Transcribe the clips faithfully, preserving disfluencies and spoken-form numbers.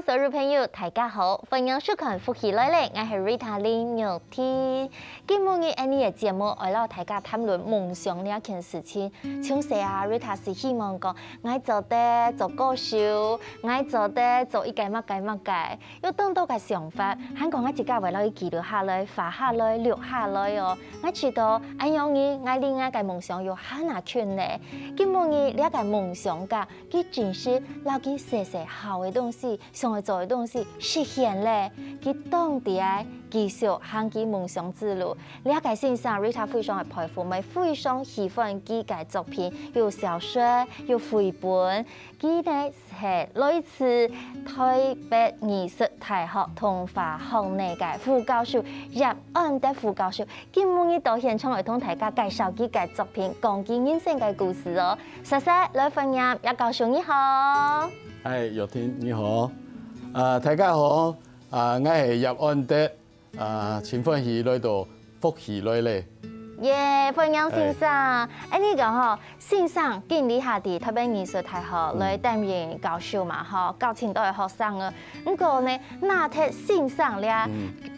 所有朋友，大家好，歡迎收看《福氣來了》，𠊎係Rita林玉婷。今晡日𠊎俚个節目愛摎大家談論夢想這件事情。從細啊，Rita係希望講，𠊎做得做歌手，𠊎做得做一個麼个麼个，有當多个想法，還講𠊎自家會摎佢記錄下來、畫下來、錄下來哦。𠊎知道，恁樣呢，𠊎離𠊎个夢想有還較近呢。今晡日這個夢想家，佢真實摎佢細細好个東西、 想愛做个東西實現了，佢當知愛繼續行佢夢想之路。這個先生Rita非常个佩服，也非常喜歡佢个作品，有小說，有繪本。佢呢係來自台北藝術大學動畫學系个副教授，葉安德副教授。 今晡日到現場愛同大家介紹佢个作品，講佢人生个故事哦。煞煞來歡迎葉教授，你好。嗨，玉婷，你好。啊，大家好。啊，𠊎係葉安德。啊，真歡喜來到福氣來了。耶，歡迎先生。哎，你講吼，先生今這下在台北藝術大學來擔任教授嘛，吼，教盡多个學生啊。毋過呢，拿忒先生這，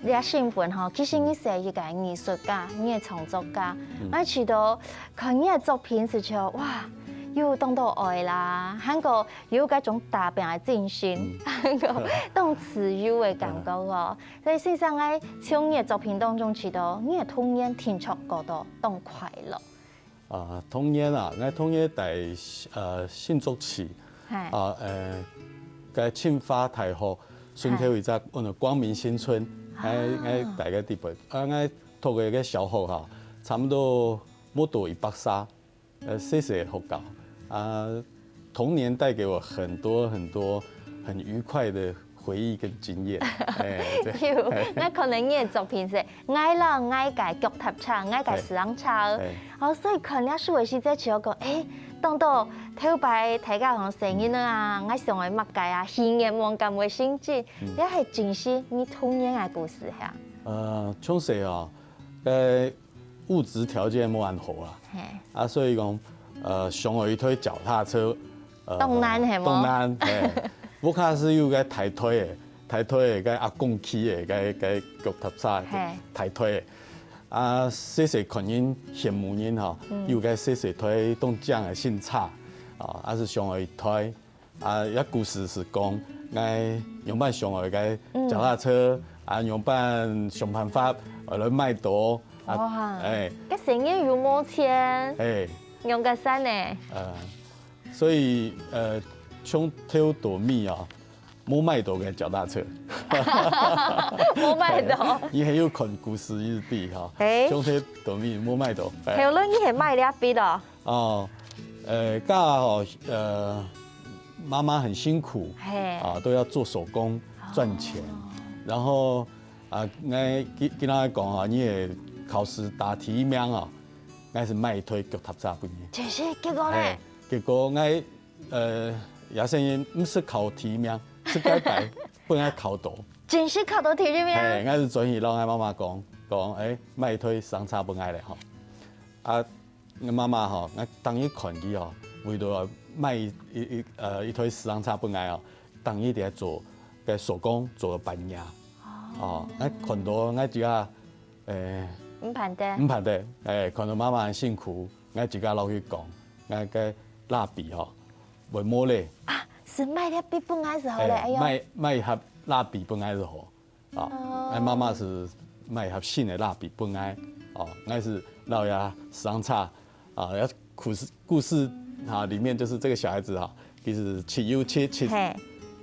這身份吼，其實你係一個藝術家，你係創作家。𠊎知道看你个作品時就，哇，有當多愛啦，還過有該種打拚个精神，還過當自由个感覺哦。所以先生，𠊎從你个作品當中知道，你个童年定著過到當快樂。 啊，童年啊，𠊎童年在，呃，新竹市，啊，呃，該清華大學脣頭一隻安到光明新村，𠊎，𠊎戴該地方，啊，𠊎讀个該小學哈，差不多無到一百儕，呃，細細个學校，啊，童年帶給我很多很多很愉快的回憶跟經驗。哎，對。有，𠊎看著你个作品係，𠊎摎𠊎个腳踏車，𠊎个自行車。哦，所以看這書个時節就講，哎，當多頭擺大家講細人仔啊，𠊎想愛麼个啊，許願望敢會成真，這係真實你童年个故事係啊？呃，從細哦，該物質條件無恁好啊，啊，所以講，呃，想愛一台腳踏車， 呃，當難係無？當難，嘿。屋下係有該大台个，大台个，該阿公騎个，該，該腳踏車，大台个。啊，細細看人羨慕人吼，有該細細台當靚个新車，啊，也係想愛一台。啊，這故事係講，𠊎仰般想愛該腳踏車，啊，仰般想辦法，呃，來買到，啊，哇，哎，該細人有無錢，哎，仰結煞呢？呃， 所以，呃，從頭到尾啊，無買到个腳踏車。無買到。你還有看故事一直吼，從頭到尾無買到。後來你係買這筆哦？哦，呃，該吼，呃，媽媽很辛苦，啊，都要做手工賺錢，然後啊，𠊎今，今仔講啊，你个考試打第一名啊，𠊎係買一台腳踏車分你。真係，結果呢？結果𠊎，呃，這細人毋識考第一名，係該擺分𠊎考到。真係考到第一名？嘿，𠊎係轉去摎𠊎媽媽講，講，哎，買一台自行車分𠊎咧吼。啊，𠊎媽媽吼，𠊎當日看佢哦，為著買一，一，呃，一台自行車分𠊎哦，當日在做个手工做个板牙。哦，𠊎看到𠊎自家，誒，毋盼得。毋盼得，誒，看到媽媽很辛苦，𠊎自家落去講，𠊎个蠟筆吼，會無咧。啊，係買這筆分𠊎就好咧，哎喲。買，買一盒蠟筆分𠊎就好。啊，𠊎媽媽係買一盒新个蠟筆分𠊎，哦，𠊎係摎這自行車，啊，這故事，故事啊，裡面就是這個小孩子啊，其實七又七，七，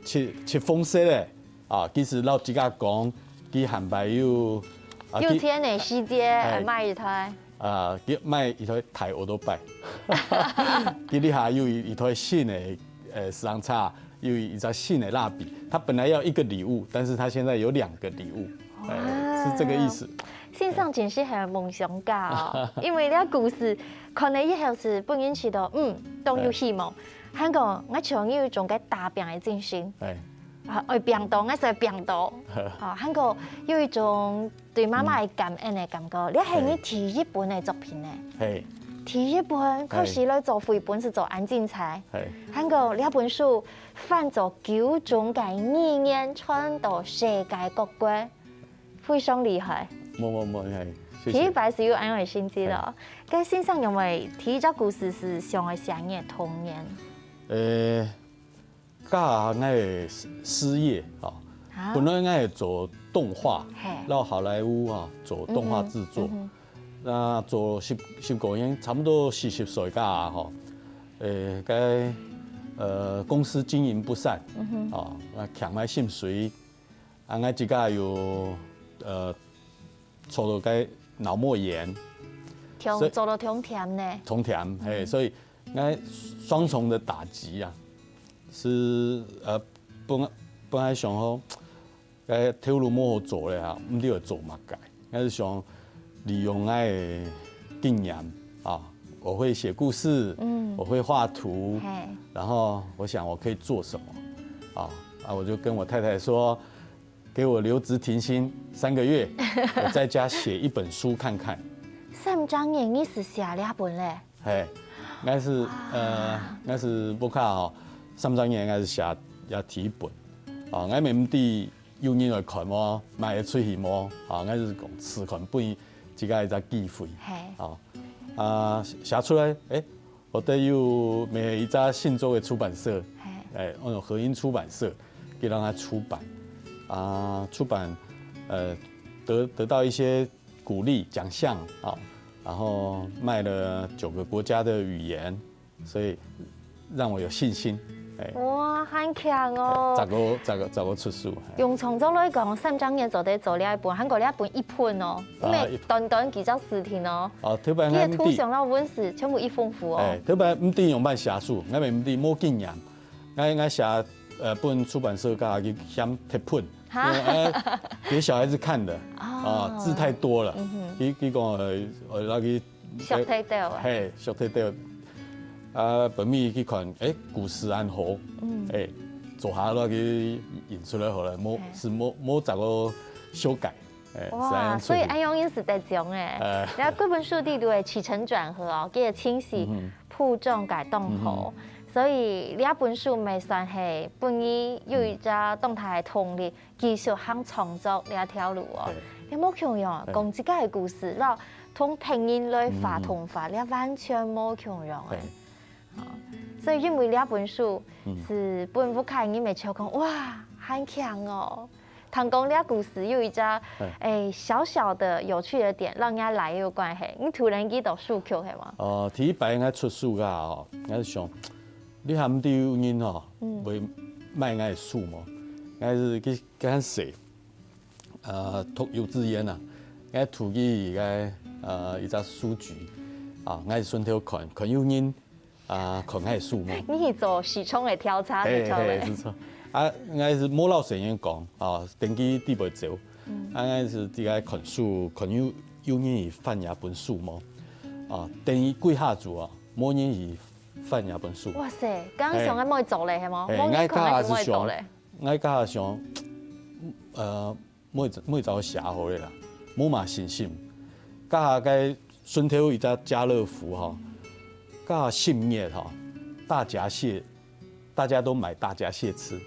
七，七風色个，啊，其實摎自家講，佢還擺有，啊，有錢个時節，哎，買一台。 啊，佢買一台大奧多拜，佢這下有一，一台新个，呃，自行車，有一隻新个蠟筆。他本來要一個禮物，但是他現在有兩個禮物，哎，是這個意思。先生真係係夢想家哦，因為這故事可能以後係分人知道，嗯，當有希望。還講，𠊎像有一種个打拚个精神，哎，啊，愛拚到，𠊎係愛拚到，啊，還講有一種 對媽媽个感恩个感覺，這係你第一本个作品呢？嘿，第一本開始來做繪本係做恁精彩，係，還過這本書翻做九種个語言，傳到世界各國，非常厲害。無無無，係，謝第一謝。擺係有恁樣个成績咯。該先生認為第一隻故事係想愛寫你个童年？呃，教下𠊎个事業啊，啊本來𠊎係做動畫，嘿到好萊塢啊做動畫製作，嗯那做十十過年，差不多四十歲該下吼，呃，該呃公司經營不善，嗯哼，啊，那欠𠊎薪水，啊，𠊎自家又呃，做到該腦膜炎，所以挺做到挺忝呢。同甜，嘿，所以那雙重的打擊啊，是呃，本本來想吼，該頭路無好做咧哈，毋知愛做麼个，還是想利用𠊎个經驗啊，我會寫故事，嗯我會畫圖，嘿，然後我想我可以做什麼啊？啊，我就跟我太太說，給我留職停薪三個月，我在家寫一本書看看。三隻月你係寫這本咧？嘿，應該是呃，應該是不看哦，三隻月應該是寫寫第一本啊，𠊎也毋知有人來看無，賣得出去無啊，應該是講試看分自家一隻機會嘿，啊。啊，寫出來，誒，我得有買一家新竹个出版社，嘿，哎，用和音出版社，給讓他出版，啊，出版，呃，得得到一些鼓勵獎項啊，然後賣了九個國家的語言，所以讓我有信心，哎，哇，還強哦十。個十個十個出書，哎用創作來講，三隻月做得做這一本，還過這一本一本哦，毋係短短幾隻字條哦。哦，特別佢个圖俺弟，像摎文字全部一豐富哦。哎，特別毋知用辦寫書，俺也毋知無經驗，俺俺寫呃，分出版社教佢嫌忒笨，哈因為呃，給小孩子看的啊，字太多了，佢佢講呃，呃，那個小推掉啊。嘿，小推掉。啊，本米去看，哎，故事恁好，哎，做下落去印出來好了，無是無無咋个修改，哎，哇，所以恁樣也是得獎哎。然後這本書裡肚个起承轉合哦，佢个情緒鋪張个當好，所以這本書也算係分你有一隻當大个動力，繼續行創作這條路哦。也無共樣，講自家个故事，然後同別人來畫動畫，這完全無共樣哎。 所以因為這本書是分屋下人个就講，哇，還強哦。聽講這故事有一隻，哎，小小的有趣的點，讓人家來有關係。你突然記得數據係嗎？哦，第一擺應該出書个哦，應該想，你還毋知有人哦，會買𠊎个書無？應該是去跟誰，呃，讀幼稚園啊，應該讀去一個呃一隻書局，啊，𠊎順頭看，看有人 啊，看𠊎个書無？你去做市場个調查嘿嘿，就著咧。是錯。啊，𠊎是無摎細人講，啊，等佢知會走。啊，𠊎是自家看書，看有有人翻這本書無？啊，等佢幾下子啊，無人去翻這本書。哇塞，剛剛想个妹做咧，係無？嘿無人看个就妹做咧。 𠊎家下想，呃，每每朝寫好咧啦，無嘛信心。家下該順頭一隻家樂福吼，家下十月吼，大閘蟹，大家都買大閘蟹吃。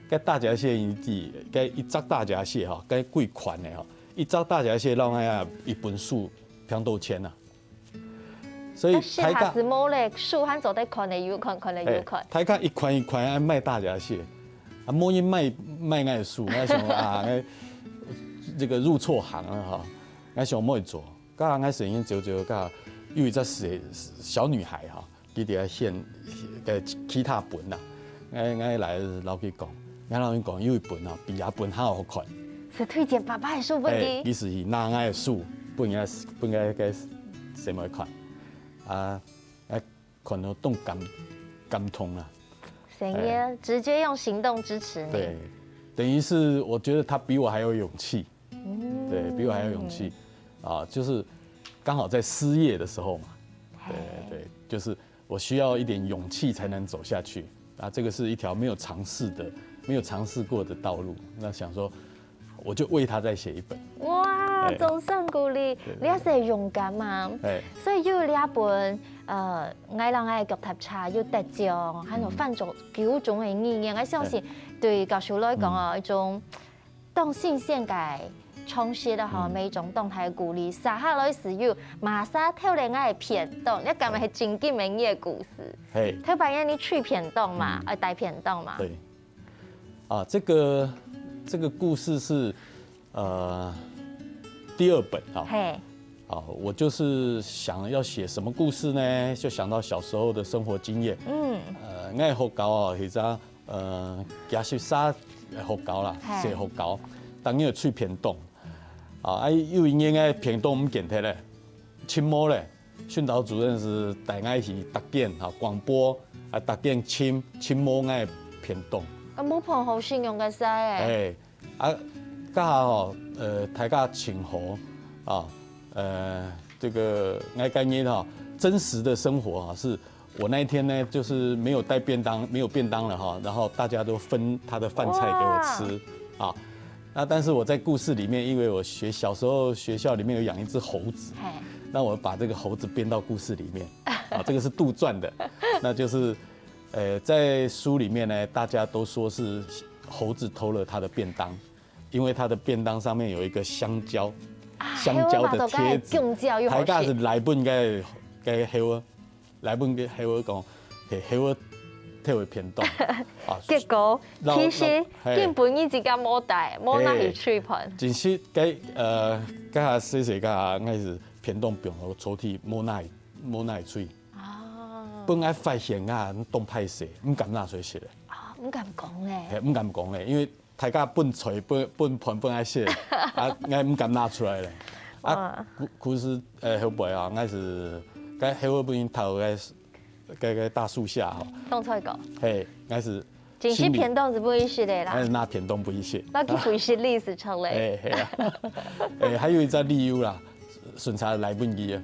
該大閘蟹你知，該一隻大閘蟹吼，該幾款个吼，一隻大閘蟹讓人家一本書賺到錢啊。 所以但是大家還是無咧，書還做得看个，有看，看个有看。大家一款一款愛買大閘蟹，啊，無人買買𠊎个書，𠊎想啊，𠊎這個入錯行了哈，𠊎想無做，剛剛𠊎聲音走走，剛好有一隻小小女孩哈，佢在那獻个吉他本啦，𠊎𠊎來摎佢講，𠊎摎佢講有一本啊，比這本還好看。是推薦爸爸个書分哎，佢。其實是拿𠊎个書，分𠊎分𠊎个細妹看，啊，哎，看到當感感動啦。神爷直接用行動支持你。對，等於是我覺得他比我還有勇氣，對比我還有勇氣啊，就是剛好在失業的時候嘛，對對，就是我需要一點勇氣才能走下去。啊，這個是一條沒有嘗試的、沒有嘗試過的道路。那想說，我就为他再写一本。哇，哎，掌声鼓励，对，对，你也是很勇敢嘛。哎，所以又有这本呃，爱浪爱脚踏车又得奖，还有范九九种的语言，我相信对教授来讲哦，一种当新鲜个尝试的吼，每一种动态鼓励，写下来是有马上偷来个便当，你感觉系正经个你个故事。嘿，特别你去便当嘛，呃，带便当嘛。对。啊，这个这个故事是呃第二本啊。嘿，啊，我就是想要写什么故事呢？就想到小时候的生活经验。嗯，呃，我个学校哦，迄只呃，加十三个学校啦，嘿，小学校，当然有吹便当。啊，啊，有一年个便当毋见脱咧，寻无咧。训导主任是带我去逐间哈广播啊，逐间寻寻无个便当。啊，无碰好信用个事哎。哎，啊，刚好吼，呃，大家请候啊，呃，这个我个人哈，真实的生活啊，是我那一天呢，就是没有带便当，没有便当了哈，然后大家都分他的饭菜给我吃啊。那但是我在故事里面，因为我学小时候学校里面有养一只猴子，嘿，那我把这个猴子编到故事里面啊，这个是杜撰的，那就是，呃，在书里面呢，大家都说是猴子偷了他的便当，因为他的便当上面有一个香蕉，啊，香蕉的贴纸，香蕉有好食。大家是来分个个猴仔，来分个猴仔讲，嘿，猴仔偷个便当啊。结果其实根本你自家无带，无拿去吹盘。其实该呃，该下细细个下，应该是便当放落抽屉，无拿去无拿去吹。哦，本来发现啊，当歹势，毋敢拿出来食个。啊，毋敢讲咧。嘿，毋敢讲咧，因为大家分菜分分盘分爱食，啊，我毋敢拿出来咧。啊，故故事呃后背啊，我是该后背本偷个个个大树下吼，当菜讲。嘿，我是真是便当是不会食的啦，还是拿便当不会食，那去不会食历史出来。哎，嘿啊，哎，还有一只理由啦，顺茶来问伊啊。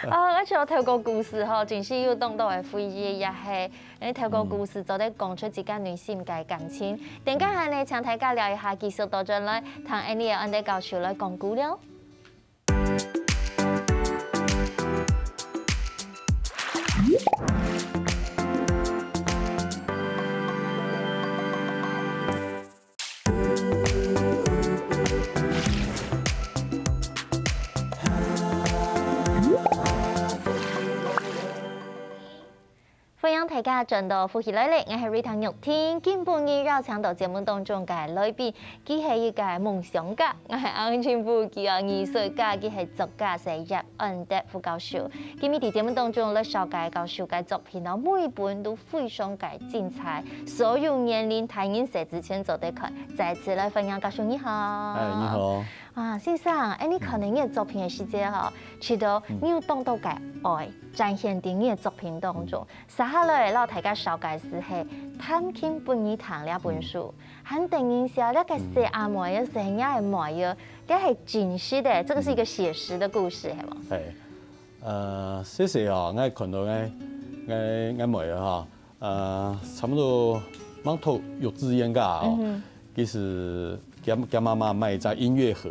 啊，而且我透过故事吼，真是有当多的回忆，也系，因为透过故事做得讲出自家内心个感情。等下呢，请大家聊一下，继续倒转来，听Annie个安德教授来讲古了。 欢迎大家转到福氣來了，我係Rita玉婷。今晡日邀請到節目當中个來賓，佢係一个夢想家，我係安親部佢啊，藝術家，佢係作家，係葉安德副教授。今日在節目當中來紹介教授个作品哦，每一本都非常个精彩，所有年齡大人細之間做得看。再次來歡迎教授，你好。哎，你好。啊，先生，哎，你看你个作品个時節吼，知道你有當多个愛展現在你个作品當中。 接下來摎大家紹介个係《探親分你聽》這本書，還等一下，這个細阿妹仔，細人仔个妹仔，這係真實个，這个是一个寫實的故事，係無？哎，呃，謝謝哦，𠊎看到𠊎，𠊎，𠊎妹仔哈，呃，差不多吂讀幼稚園个哦，其實佢佢媽媽買一隻音樂盒，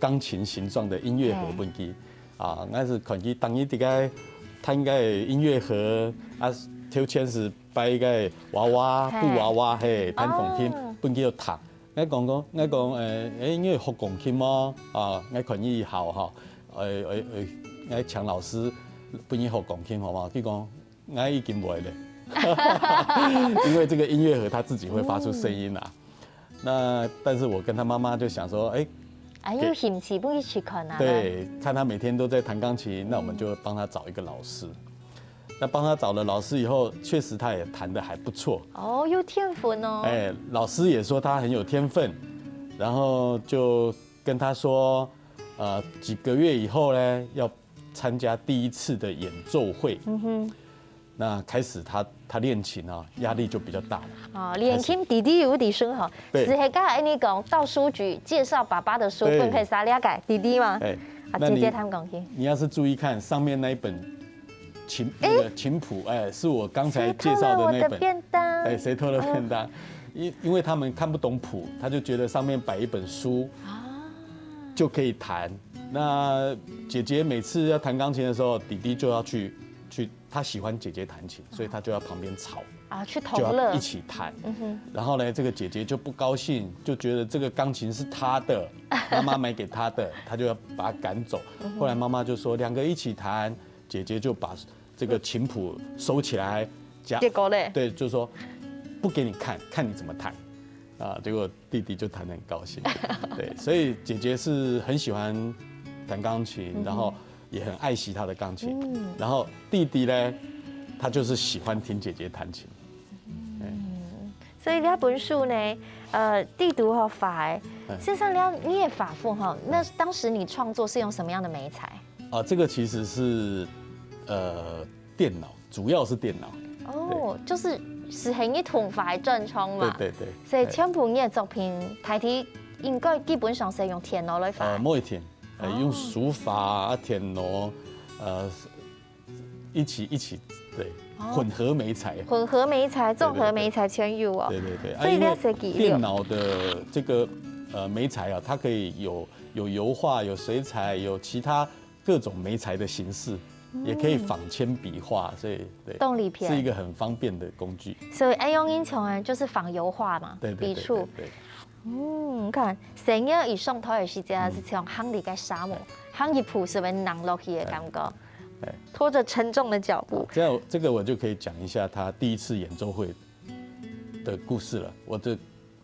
鋼琴形狀的音樂盒分佢。 啊，𠊎係看佢當日在該彈个音樂盒，啊，頭前係擺一个娃娃，布娃娃，嘿，彈鋼琴，分佢彈。𠊎講講，𠊎講，誒，誒，你會學鋼琴無？啊，𠊎看你好吼，誒，誒，誒，𠊎請老師分你學鋼琴好無？佢講，𠊎已經會了，因為這個音樂盒它自己會發出聲音啊。 那但是我跟他媽媽就想說，哎，啊，用興趣分佢試看啊。對，看他每天都在彈鋼琴，那我們就幫他找一個老師。那幫他找了老師以後，確實他也彈得還不錯。哦，有天分哦。哎，老師也說他很有天分，然後就跟他說，呃，幾個月以後呢，要參加第一次的演奏會。嗯哼。 那開始他他練琴啊，壓力就比較大了。哦，練琴弟弟有在身吼，對，係該恁樣講，到書局介紹爸爸的書，對，分佢寫這个弟弟嘛，哎，啊，那你直接彈鋼琴。你要是注意看上面那一本琴，那個琴譜，哎，是我剛才介紹的那本。誰偷了我的便當？哎，誰偷了便當？因因为他们看不懂谱，他就觉得上面摆一本书就可以弹。那姐姐每次要弹钢琴的时候，弟弟就要去去，他喜欢姐姐弹琴，所以他就要旁边吵，啊，去就要同乐一。起弹。然后呢，这个姐姐就不高兴，就觉得这个钢琴是她的，妈妈买给她的，她就要把她赶走。后来妈妈就说两个一起弹，姐姐就把这个琴谱收起来，讲结果嘞，对，就说不给你看，看你怎么弹啊。结果弟弟就弹得很高兴。对，所以姐姐是很喜欢弹钢琴，然后也很爱惜她的钢琴。然后弟弟呢，他就是喜欢听姐姐弹琴。所以這本書呢，呃，弟弟吼畫的，嗯先生了你也畫過吼，那當時你創作是用什麼樣的媒材？啊，这个其实是呃电脑，主要是电脑。哦，就是是很一桶畫的專長嘛。对对对。所以全部你的作品，大體應該基本上是用電腦來畫呃，。每一天，呃，用书法啊、电脑，呃，一起一起，对，混合媒材。混合媒材、綜合媒材全有哦。对对对，啊，所以因为你要设计电脑的这个呃媒材啊，它可以有有油画、有水彩、有其他各种媒材的形式，也可以仿铅笔画，所以对，动力片是一个很方便的工具。所以愛用英雄呢，就是仿油畫嘛，对对对笔触对。对。嗯，你看，細人仔一上台的時節啊，是像行入个沙漠，行一步是會冷落去的感覺，拖着沉重的腳步。这样这个我就可以讲一下他第一次演奏会的故事了。我的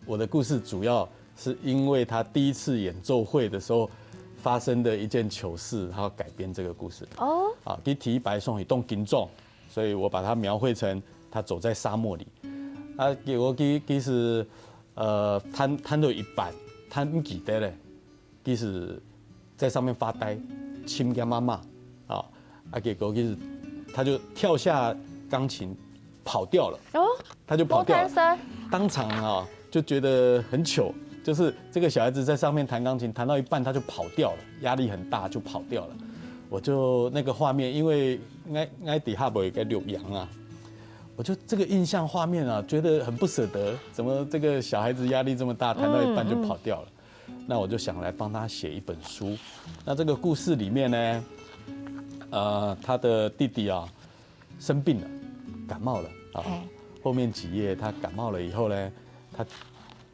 我的故事主要是因为他第一次演奏会的时候发生的一件糗事，然后改编这个故事。哦，啊，佢第一擺上去當緊張，所以我把它描繪成他走在沙漠里。啊，結果佢其實呃彈彈到一半，彈毋記得咧，其實在上面發呆，尋佢媽媽啊，啊，結果其實他就跳下鋼琴跑掉了。哦，他就跑掉了。我看谁当场啊，就觉得很糗，就是这个小孩子在上面弹钢琴，弹到一半他就跑掉了，压力很大就跑掉了。我就那个画面，因为我我底下有一个錄影啊，我就这个印象画面啊，觉得很不舍得，怎么这个小孩子压力这么大，弹到一半就跑掉了？那我就想来帮他写一本书。那这个故事里面呢，呃，他的弟弟啊生病了，感冒了啊。后面几页他感冒了以后呢，他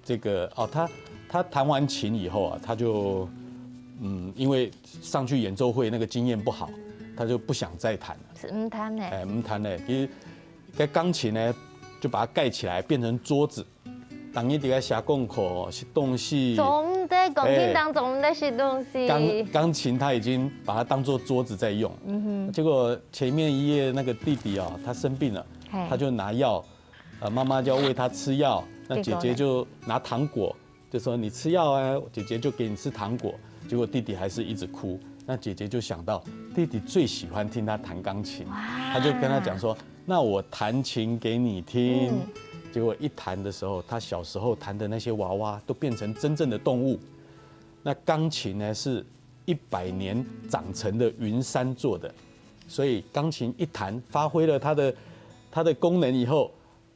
这个哦，他他弹完琴以后啊，他就嗯，因为上去演奏会那个经验不好，他就不想再弹了。是毋彈呢？哎，毋弹了，其实该钢琴呢，就把它盖起来，变成桌子。当日在该写功课、写东西，總毋得講叮當，總毋得食東西。钢钢琴他已经把它当做桌子在用。嗯哼。结果前面一页那个弟弟啊，他生病了，嘿他就拿药，呃，妈妈就要喂他吃药，那姐结果呢姐就拿糖果，就说你吃药啊，姐姐就给你吃糖果。结果弟弟还是一直哭，那姐姐就想到弟弟最喜欢听他弹钢琴，他就跟他讲说：“那我弹琴给你听。”结果一弹的时候，他小时候弹的那些娃娃都变成真正的动物。那钢琴呢，是一百年长成的云杉做的，所以钢琴一弹，发挥了它的它的功能以后，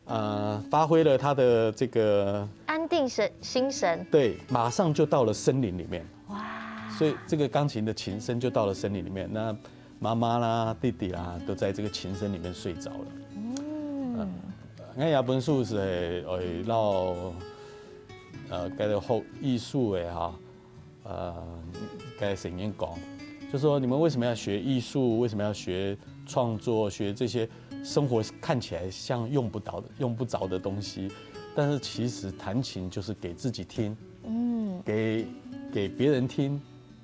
呃，发挥了它的这个安定神心神。对，马上就到了森林里面。哇！所以这个钢琴的琴声就到了森林里面。那妈妈啦、弟弟啦，都在这个琴声里面睡着了。嗯，那这本书是会让呃，该个学艺术的哈，呃，该声音讲，就说你们为什么要学艺术？为什么要学创作？学这些生活看起来像用不着的、用不着的东西，但是其实弹琴就是给自己听，嗯，给给别人听，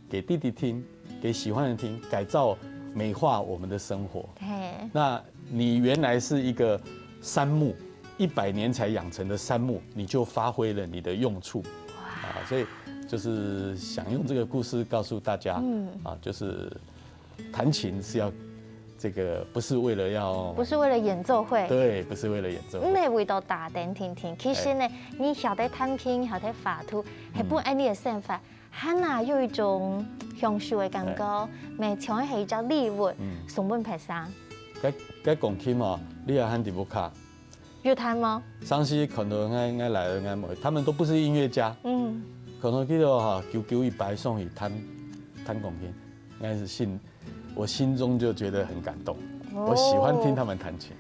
给弟弟听，给喜欢的听，改造美化我们的生活。嘿，那你原来是一个杉木，一百年才养成的杉木，你就发挥了你的用处啊。所以就是想用这个故事告诉大家，嗯啊，就是弹琴是要这个不是为了要不是为了演奏会，对，不是为了演奏会。毋係為到打電聽聽。其實呢，你曉得彈琴，曉得畫圖，係本來你的生活，還哪有一種享受的感覺，每像係一隻禮物，送分別人。該該鋼琴哦，你也還在屋下，有彈嗎？上次看到，應該，應該來了，應該沒有，他們都不是音樂家。嗯，可能記得哈，久久一擺送去彈，彈鋼琴，應該是心，我心中就覺得很感動。我喜歡聽他們彈琴。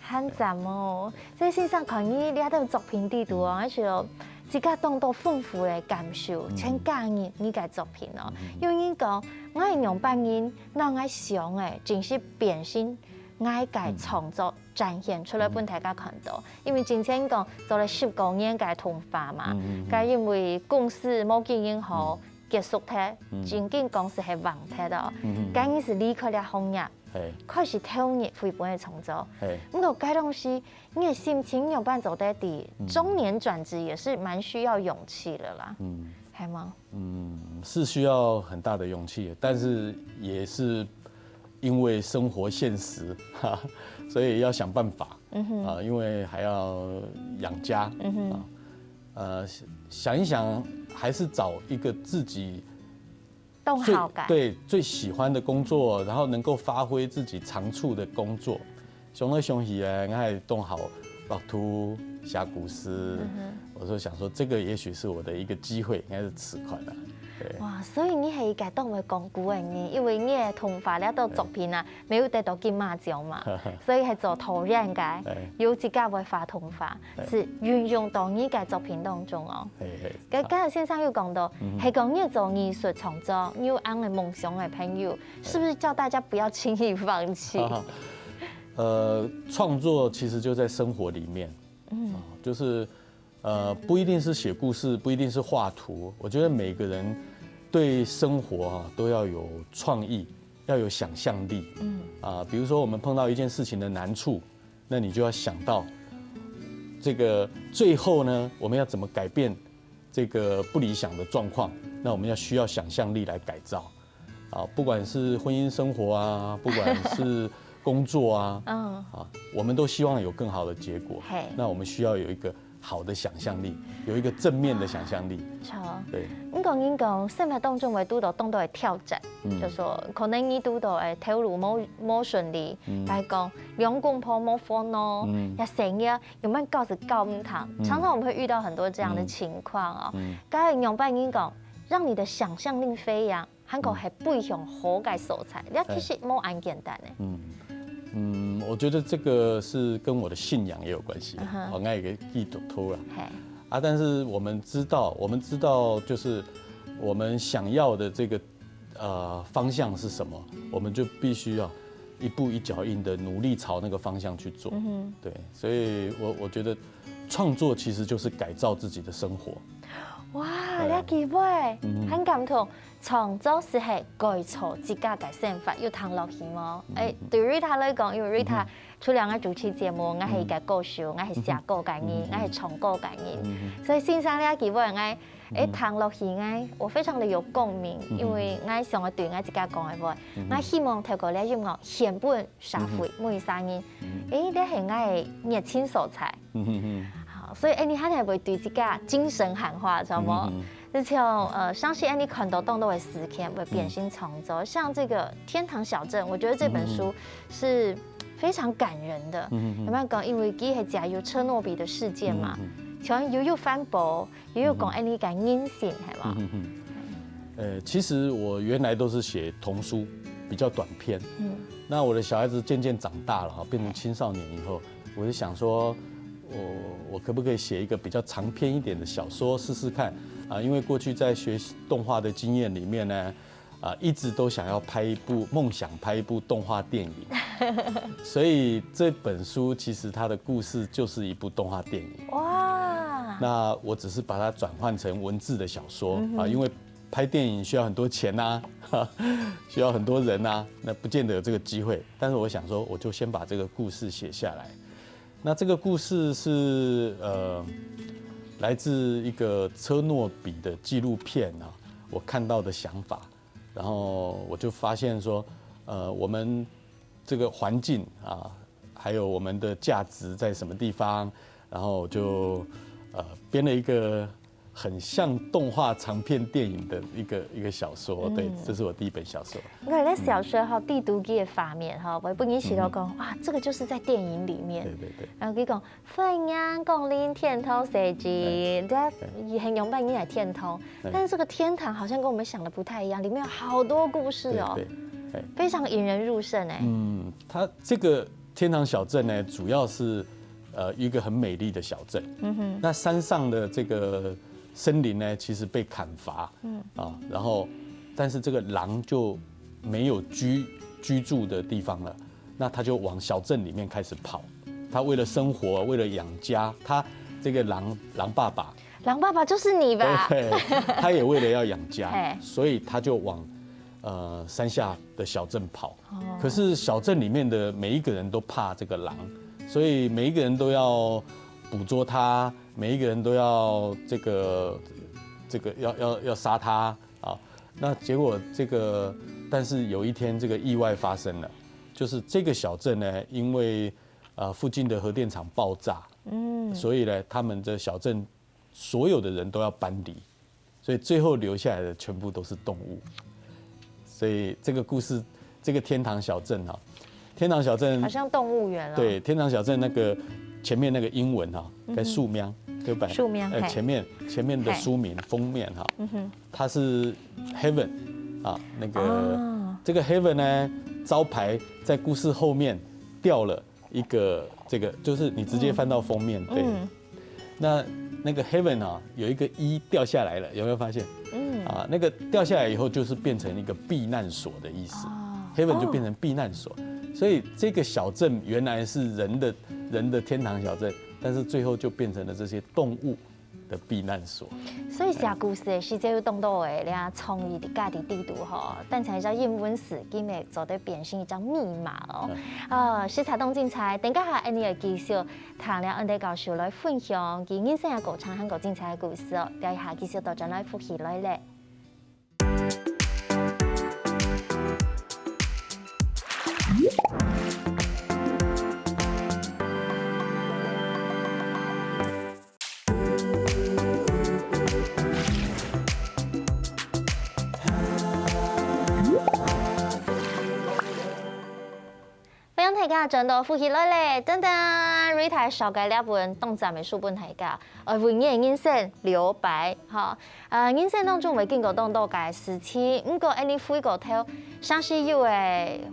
很讚哦！所以先生看你這兜作品裡肚哦，而且有自家當多豐富的感受，全加入你个作品哦。有人講，𠊎係仰般人，哪𠊎想誒，真實變成𠊎个創作展現出來分大家看到。因為之前講做了十多年个動畫嘛，該因為公司無經營好，結束忒，正經公司係橫忒哦。該你是離開了行業， 嘿，開始投入回本个創作。嘿，毋過該東西，你个心情仰般做得，在中年轉職也是蠻需要勇氣的啦，嗯，係嗎？嗯，是需要很大的勇氣，但是也是因為生活現實，哈，所以要想辦法，嗯哼，啊，因為還要養家，嗯哼，啊，呃，想一想，還是找一個自己 當好个。最，對，最喜歡的工作，然後能夠發揮自己長處的工作。想來想去，哎，𠊎還當好畫圖、寫故事。我就想說，這個也許是我的一個機會，應該是此款啊。對。哇，所以你係一個當會講古个人，因為你个動畫這兜作品啊，沒有得到金馬獎嘛，所以係做導演个，有自家會畫動畫，是運用到你个作品當中哦。嘿嘿。 該，剛才先生有講到，係講你做藝術創作，你有恁个夢想个朋友，是不是叫大家不要輕易放棄？呃，創作其實就在生活裡面，嗯，就是呃，不一定是寫故事，不一定是畫圖。我覺得每個人對生活啊都要有創意，要有想象力。嗯，啊，比如說我們碰到一件事情的難處，那你就要想到這個最後呢，我們要怎麼改變這個不理想的狀況？那我們要需要想象力來改造。啊，不管是婚姻生活啊，不管是工作啊，嗯，啊，我們都希望有更好的結果。嘿，那我們需要有一個好的想象力，有一個正面的想象力。著，對，毋過人講生活當中會堵到當多个挑戰，就說可能你堵到个頭路無無順利，來講兩公婆無煩惱，也生意有沒有搞是搞毋通，常常我們會遇到很多這樣的情況哦。該仰般人講，讓你的想象力飛揚， 還過係飛向好个所在，這其實無恁簡單呢。嗯，嗯，我覺得這個是跟我的信仰也有關係啊。嗯哼，哦，𠊎係基督徒啦。嘿，啊，但是我們知道，我們知道就是我們想要的這個呃方向是什麼，我們就必須要一步一腳印的努力朝那個方向去做。嗯哼，對，所以我我覺得創作其實就是改造自己的生活。哇，這句話，很感動。 創作就係改造自家个生活，有聽落去無？欸，對Rita來講，因為Rita除了𠊎主持節目，𠊎係一個歌手，𠊎係寫歌个人，𠊎係唱歌个人，所以先生這句話，𠊎欸聽落去，𠊎我非常的有共鳴，因為𠊎想要對𠊎自家講个話，𠊎希望透過這音樂獻分社會每一儕人，欸，這係𠊎个熱情所在。好，所以欸，你還會對自家精神喊話，知道無？ 就像呃，相信欸你看到當多个時間會變成創作，像這個天堂小鎮，我覺得這本書是非常感人的。有沒有講？因為佢係講有車諾比的事件嘛，像又有環保，又有講欸你个人性，係嘛？呃，其實我原來都是寫童書，比較短篇。嗯，那我的小孩子漸漸長大了哈，變成青少年以後，我就想說，我我可不可以寫一個比較長篇一點的小說試試看啊？因為過去在學動畫的經驗裡面呢，啊，一直都想要拍一部，夢想拍一部動畫電影，所以這本書其實它的故事就是一部動畫電影。哇！那我只是把它轉換成文字的小說啊，因為拍電影需要很多錢吶，需要很多人吶，那不見得有這個機會。但是我想說，我就先把這個故事寫下來。 那這個故事是呃，來自一個車諾比的紀錄片啊，我看到的想法，然後我就發現說，呃，我們這個環境啊，還有我們的價值在什麼地方，然後我就呃編了一個很像动画长片电影的一个一个小说，对，这是我第一本小说。你看，在小说哈，地图界的画面哈，我本人写到讲，哇，这个就是在电影里面。对对对，然后佢讲，欢迎光临天堂世界，这很用白话来天堂，但是这个天堂好像跟我们想的不太一样，里面有好多故事哦，对对，哎，非常引人入胜哎。嗯，它这个天堂小镇呢，主要是呃一个很美丽的小镇。嗯哼，那山上的这个森林呢，其实被砍伐，嗯啊，然后但是这个狼就没有居居住的地方了，那他就往小镇里面开始跑。他为了生活，为了养家，他这个狼狼爸爸，狼爸爸就是你吧？对，他也为了要养家嘿，所以他就往呃山下的小镇跑。可是小镇里面的每一个人都怕这个狼，所以每一个人都要捕捉它，每一个人都要这个这个要要要杀它啊。那结果这个，但是有一天这个意外发生了，就是这个小镇呢，因为呃附近的核电厂爆炸，嗯，所以呢，他们的小镇所有的人都要搬离，所以最后留下来的全部都是动物。所以这个故事，这个天堂小镇哈，天堂小镇好像动物园哦。对，天堂小镇那个前面那个英文哈，在树名，对吧？树名嘿呃，前面前面的嘿书名封面哈，它是 heaven 啊，那个哦这个 heaven 呢，招牌在故事后面掉了一个，这个就是你直接翻到封面，对。嗯那那个 heaven 啊，有一个 e 掉下来了，有没有发现？嗯，啊，那个掉下来以后，就是变成一个避难所的意思。哦 heaven 就变成避难所，所以这个小镇原来是人的人的天堂小镇，但是最后就变成了这些动物的避难所。所以写故事的時節有當多个咧創意佇家己底肚吼，但係一隻英文字，竟然做得變成一隻密碼哦。啊，實在當精彩，等一下恁樣个繼續，聽了安德教授來分享佢人生个過程還有精彩个故事哦。這一下繼續倒轉來福氣來了。 歡迎大家轉到福氣來了，等等Rita紹介這本當讚个書分大家，呃，《文藝人生留白》哈。呃，人生當中會經過當多个事情，毋過恁樣回過頭，常時有个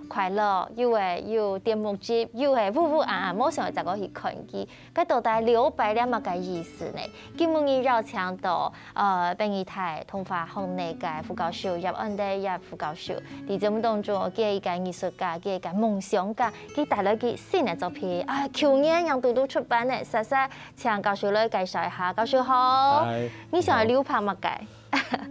快樂，有个有點目汁，有个烏烏暗暗，無想會再過去看佢。該到底留白了麼个意思呢？今晡日邀請到 呃，北藝大動畫學系个副教授葉安德葉副教授，在節目當中，佢係一個藝術家，佢係一個夢想家，佢帶來佢新个作品啊，舊年正拄拄出版呢，煞煞請教授來介紹一下。教授好，嗨你想要留白麼个？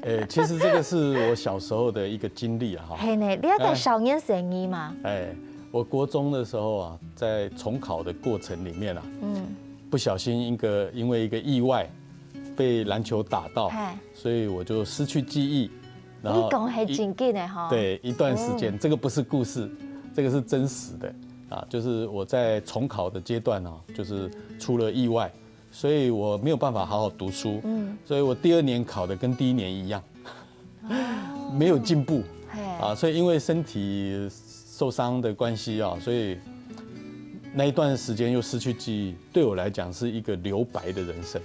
呃，其实这个是我小时候的一个经历啊，哈。係呢，你有介紹年生个嘛？哎，我国中的时候啊，在重考的过程里面啊，嗯，不小心一个因为一个意外被篮球打到，嘿，所以我就失去记忆。你講係正經个吼。，对，一段时间，这个不是故事，这个是真实的啊。就是我在重考的阶段啊，就是出了意外，所以我没有办法好好读书，嗯，所以我第二年考的跟第一年一样，没有进步嘿，啊。所以因为身体受伤的关系啊，所以那一段时间又失去记忆，对我来讲是一个留白的人生。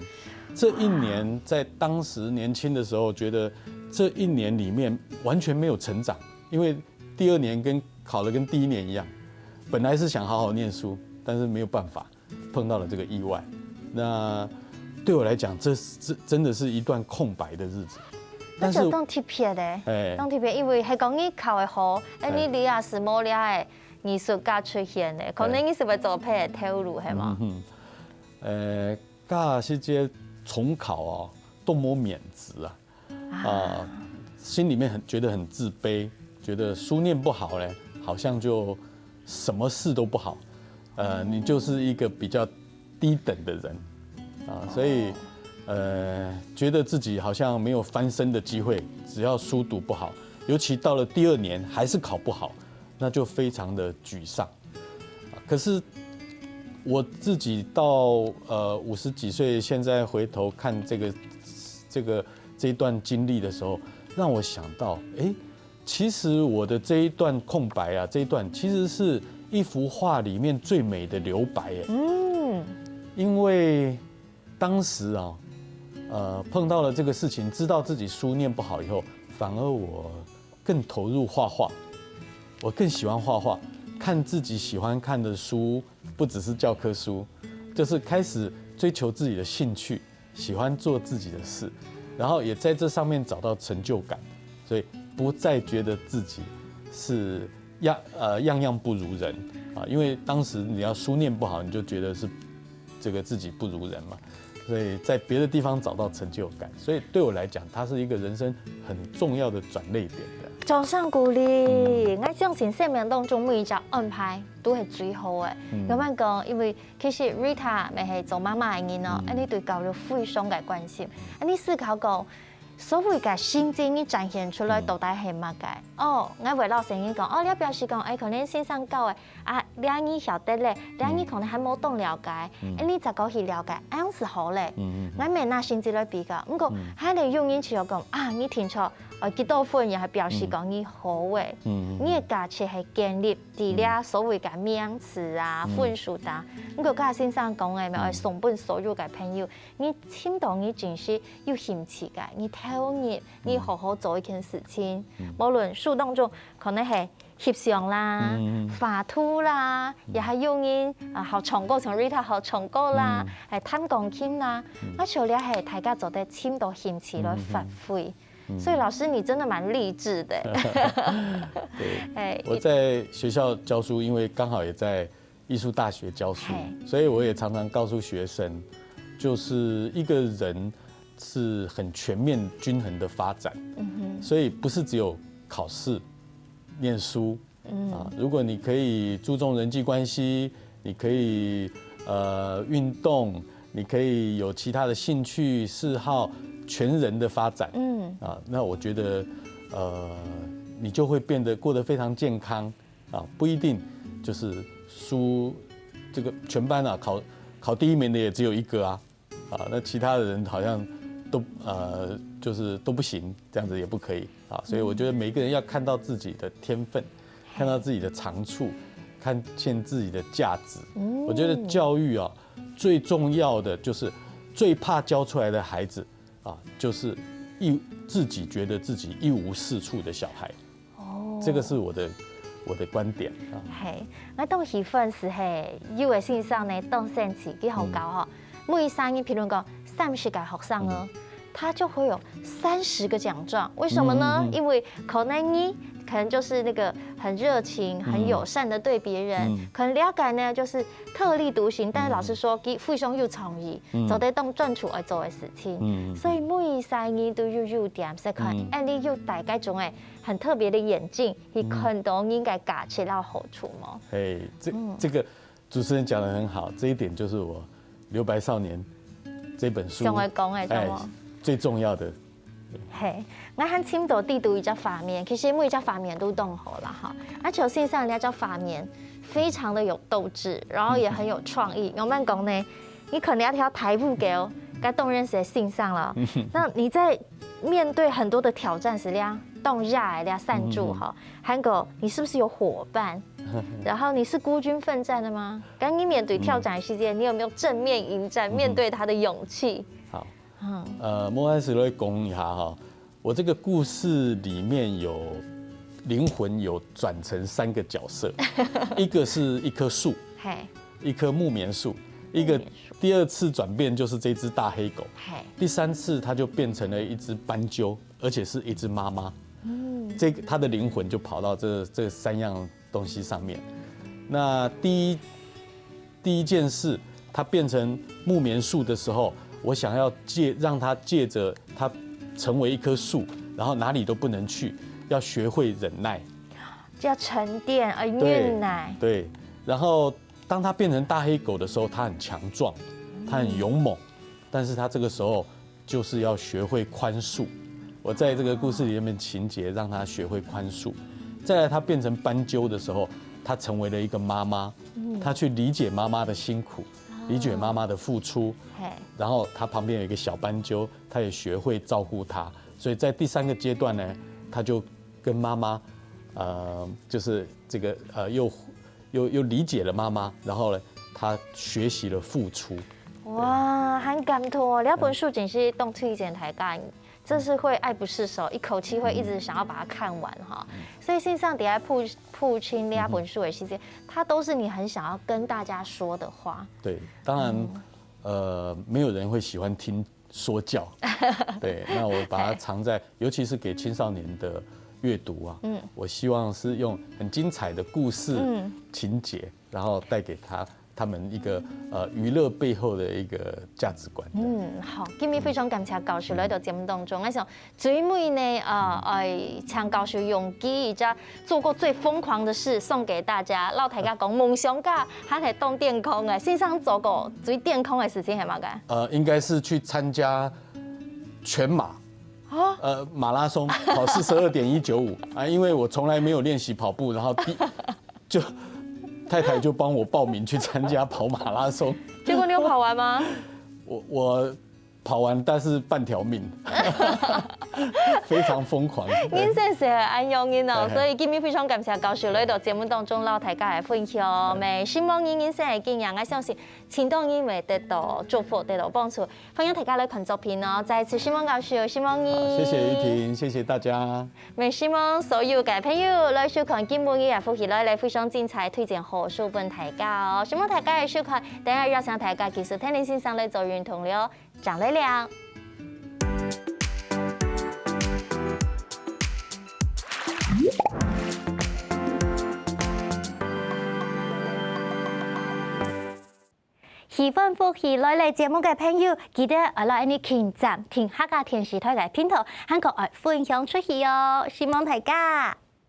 这一年在当时年轻的时候，觉得这一年里面完全没有成长，因为第二年跟考的跟第一年一样，本来是想好好念书，但是没有办法，碰到了这个意外。那对我来讲，这这真的是一段空白的日子。但是當特別个，哎當特別，因為係講你考个好，哎，你這下係無這个藝術家出現个，可能你係會做別个頭路，係嘛？嗯哼，呃，教師節重考哦，都没免职啊，啊、心里面很觉得很自卑，觉得书念不好嘞，好像就什么事都不好，呃，你就是一个比较低等的人啊，所以呃，觉得自己好像没有翻身的机会，只要书读不好，尤其到了第二年还是考不好，那就非常的沮丧。可是我自己到呃五十几岁，现在回头看这个这个这一段经历的时候，让我想到，哎，其实我的这一段空白啊，这一段其实是一幅画里面最美的留白，哎，嗯，因为当时啊，呃，碰到了这个事情，知道自己书念不好以后，反而我更投入画画，我更喜欢画画，看自己喜欢看的书，不只是教科书，就是开始追求自己的兴趣，喜欢做自己的事，然后也在这上面找到成就感，所以不再觉得自己是样呃样样不如人啊，因为当时你要书念不好，你就觉得是这个自己不如人嘛，所以在别的地方找到成就感，所以对我来讲，它是一个人生很重要的转捩点的。掌声鼓励！我相信生命当中每一个安排都是最好的。嗯，慢慢讲，因为其实 Rita 也是做妈妈的人哦，嗯，你对教育非常的关心，你思考讲，所谓个成就你展现出来到底是么个？哦，我會摎細人講，哦，你表示講，哎，可能先生教的啊，這你曉得咧，這你可能還無當了解，哎，你再過去了解，恁樣係好咧。嗯，嗯，嗯，𠊎毋拿成績來比較，毋過還有有人就講啊，你聽錯，呃，幾多分也係表示講你好誒。嗯，嗯，你的價值係建立在這所謂个名次啊、分數啊。毋過，剛才先生講个，愛送分所有个朋友，你尋到你真實有興趣个，你投入，你好好做一件事情，無論書當中可能係翕相啦、畫圖啦，也還有人啊好唱歌，像 Rita 好唱歌啦，還彈鋼琴啦，啊，像這係大家做得尋到興趣來發揮。所以老師，你真的蠻勵志的。對，哎，我在学校教书，因为刚好也在艺术大学教书，嘿，所以我也常常告诉学生，就是一个人是很全面均衡的发展，嗯哼，所以不是只有考试、念书，嗯，啊，如果你可以注重人际关系，你可以呃运动，你可以有其他的兴趣嗜好，全人的发展，嗯，啊，那我觉得呃你就会变得过得非常健康啊，不一定就是书这个全班啊考考第一名的也只有一个啊，啊，那其他的人好像都呃就是都不行，这样子也不可以啊，所以我觉得每个人要看到自己的天分，看到自己的长处，看见自己的价值。我觉得教育啊，最重要的就是最怕教出来的孩子啊，就是一自己觉得自己一无是处的小孩。这个是我的我的观点啊。嘿，𠊎當喜歡係嘿，有个先生呢，當生趣，幾好搞吼。每一儕人，譬如講三十个學生哦，他就會有三十个獎狀。為什麼呢？因為可能你可能就是那個很熱情、很友善的對別人，可能了解呢就是特立獨行，但是老師說，佢非常有創意，做得當專注愛做个事情。所以每一儕人都有優點，所以看，哎，你有戴該種个很特別的眼鏡，去看到人个價值摎好處無？哎，这这个主持人讲得很好，这一点就是我《留白少年》这本书想要讲的，哎，最重要的。嘿，𠊎還尋到裡肚一隻畫面，其實每一隻畫面都當好啦哈。而且先生你這隻畫面非常的有鬥志，然後也很有創意。我們講呢，你可能要挑台步給哦，該當然是先生了。那你在面對很多的挑戰時，你要當下的你要站住哈，還有你是不是有伙伴？然后你是孤军奋战的吗？当你面对挑战的时间，你有没有正面迎战，面对他的勇气？好，呃，我开始来讲一下哈，我这个故事里面有灵魂有转成三个角色，一个是一棵树，嘿，一棵木棉树，一个第二次转变就是这只大黑狗，嘿，第三次它就变成了一只斑鸠，而且是一只妈妈。嗯，这个它的灵魂就跑到这这三样东西上面。那第一第一件事，它变成木棉树的时候，我想要借让它借着它成为一棵树，然后哪里都不能去，要学会忍耐，要沉淀而忍耐。对，然后当它变成大黑狗的时候，它很强壮，它很勇猛，但是它这个时候就是要学会宽恕。我在这个故事里面情节让他学会宽恕。再来，他变成斑鸠的时候，他成为了一个妈妈，他去理解妈妈的辛苦，理解妈妈的付出，嘿，然后他旁边有一个小斑鸠，他也学会照顾他，所以在第三个阶段呢，他就跟妈妈，呃，就是这个呃，又又又理解了妈妈，然后呢，他学习了付出。哇，很感動哦！這本書真係當推薦大家，真是會愛不釋手，一口氣會一直想要把它看完哈。所以先生在鋪鋪陳這本書的時間，它都是你很想要跟大家說的話。对，当然，呃，没有人会喜欢听说教，对，那我把它藏在，尤其是给青少年的阅读啊，嗯，我希望是用很精彩的故事情节，然后带给他他们一个呃娱乐背后的一个价值观。嗯，好，今日非常感謝教授來到節目當中，𠊎想最尾呢，呃，愛請教授用佢一隻做過最瘋狂的事送給大家，摎大家講夢想家還係當健康个，先生做過最健康的事情係麼个？呃，应该是去参加全马。呃，马拉松跑四十二点一九五啊，因为我从来没有练习跑步，然后第就太太就帮我报名去参加跑马拉松。结果你有跑完吗？我我跑完，但是半条命，非常疯狂。人生係恁樣个哦，嘿嘿所以今日非常感謝教授來到節目當中，摎大家來分享，誒，希望你人生个經驗，我相信盡多人會得到祝福，得到幫助。歡迎大家來看作品哦，再次希望教授，希望你。谢谢玉婷，谢谢大家。也希望所有个朋友來收看今晡日个福氣來了非常精彩推薦好書分大家哦，希望大家个收看，等下邀請大家繼續聽林先生來做運動了，掌來了。喜歡福氣來了節目个朋友，記得愛來按呢撳讚，訂客家電視台个頻道，還過愛分享出去哦，希望大家。